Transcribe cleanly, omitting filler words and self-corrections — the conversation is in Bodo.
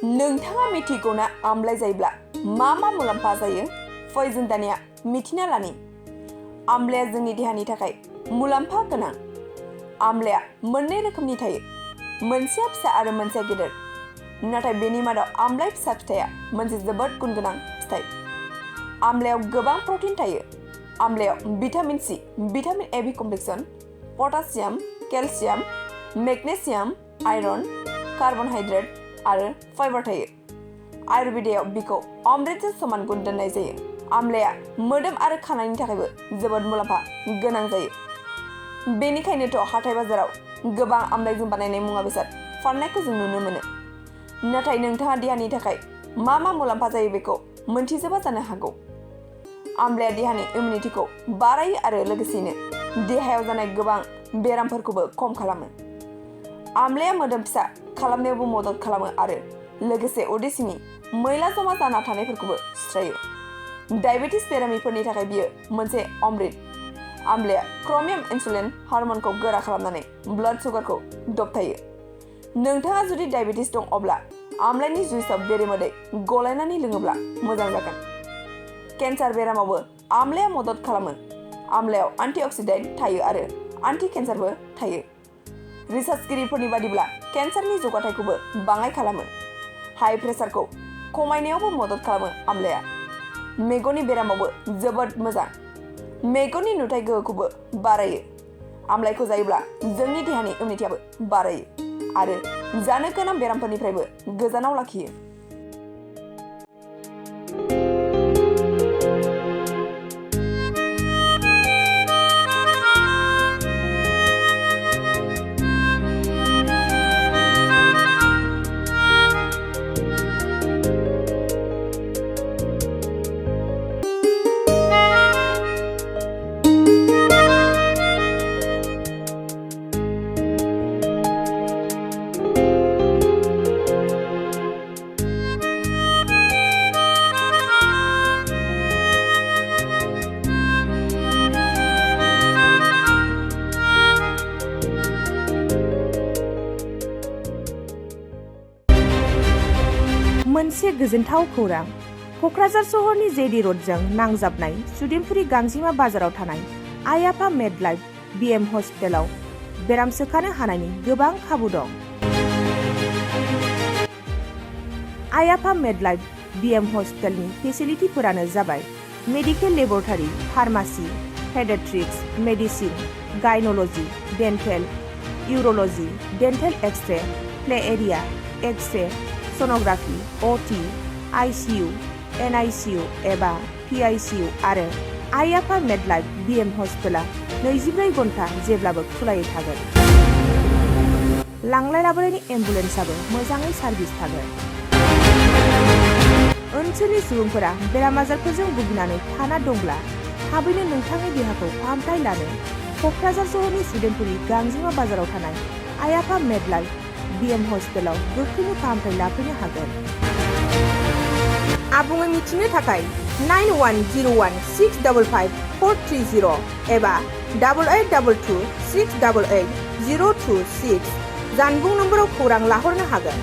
नोंथाङा मिथिगौना आमलाइ जायोब्ला मा मुलाम्फा जायो? फै जों दानिया मिथिना लानि। आमलाया जोंनि देहानि थाखाय मुलाम्फा गोनां। आमलाया मोननै रोखोमनि थायो, मोनसेया फिसा आरो मोनसेया गेदेर। नाथाय बेनि मादाव आमलाइ फिसा फिथाइया मोनसे जोबोद गुन गोनां फिथाइ। आमलायाव गोबां प्रटिन थायो। आमलायाव vitamin C, vitamin A B कमप्लेक्सन, potassium, calcium, magnesium, iron, carbohydrate आरो फाइबार थायो। आयुर्वेदायाव बिखौ अमृतजों समान गुन दोननाय जायो। आमलाया मोदोम आरो खानाइनि थाखायबो जोबोद मुलाम्फा गोनां जायो। बेनिखायनोथ' हाथाय बाजाराव गोबां आमलाइजों बानायनाय मुवा बेसाद फाननायखौ जों नुनो मोनो। नाथाय नोंथाङा देहानि थाखाय मा मुलाम्फा जायो बेखौ मोनथिजोबा जानो हागौ। आमलाया देहानि इमिउनिटिखौ बारायो आरो लोगोसेनो देहायाव जानाय गोबां बेरामफोरखौबो खम खालामो। आमलाया मोदोम फिसा खालामनायावबो मदद खालामो आरो लोगोसे उदै सिंनि मैला जमा जाना थानायफोरखौबो सुस्रायो। डायबेटिस बेरामिफोरनि थाखाय बियो मोनसे अमृत। आमलाया क्रमियाम इनसुलिन हार्मोनखौ गोरा खालामनानै ब्लाड सुगारखौ दबथायो। नोंथाङा जुदि डायबेटिस दं अब्ला आमलाइनि जुइसआव बेरेमोदै गलायनानै लोङोब्ला मोजां जागोन। केन्सार बेरामावबो आमलाया मदद खालामो। आमलायाव एन्टिअक्सिडेन्ट थायो आरो एन्टि केन्सारबो थायो। रिसार्चगिरिफोरनि बादिब्ला केन्सारनि जौगाथायखौबो बाङाइ खालामो। हाइ प्रेसारखौ खमायनायावबो मदद खालामो आमलाया। मेगननि बेरामावबो जोबोद मोजां। मेगननि नुथाय गोहोखौबो बारायो। आमलाइखौ जायोब्ला जोंनि देहानि इमिउनिटियाबो बारायो आरो जानो गोनां बेरामफोरनिफ्रायबो गोजानाव लाखियो। मोनसे गोजोनथाव खौरां। क'क्राझार सहरनि जेडि र'डजों नांजाबनाय सुदेमपुरि गांजिमा बाजाराव थानाय आइ आफा मेडलाइफ बिएम हस्पिटालाव बेराम सोखानो हानायनि गोबां खाबु दं। आइ आफा मेडलाइफ बिएम हस्पिटालनि फेसिलिटिफोरानो जाबाय medical laboratory, pharmacy, paediatrics, medicine, gynaecology, dental, urology, dental x-ray, play area, x-ray, sonography, OT, ICU, NICU एबा पिआइसिइउ आरो आइ आफा मेडलाइफ बिएम हस्पिटाला 24 घन्टा जेब्लाबो खुलायै थागोन। लांलाय लाबोलायनि एम्बुलेन्सआबो मोजाङै सार्भिस थागोन। ओनसोलनि सुबुंफोरा बेराम आजारफोरजों भुगिनानै थाना दंब्ला थाबैनो नोंथांनि देहाखौ फाहामथाय लानो क'क्राझार सहरनि सुदेमपुरि गांजिमा बाजाराव थानाय आइ आफा मेडलाइफ बिएम हस्पिटालाव गोख्रैनो फाहामथाय लाफैनो हागोन। आबुङै मिथिनो थाखाय 9101655430 एबा 8822688026 जानबुं नम्बराव खौरां लाहरनो हागोन।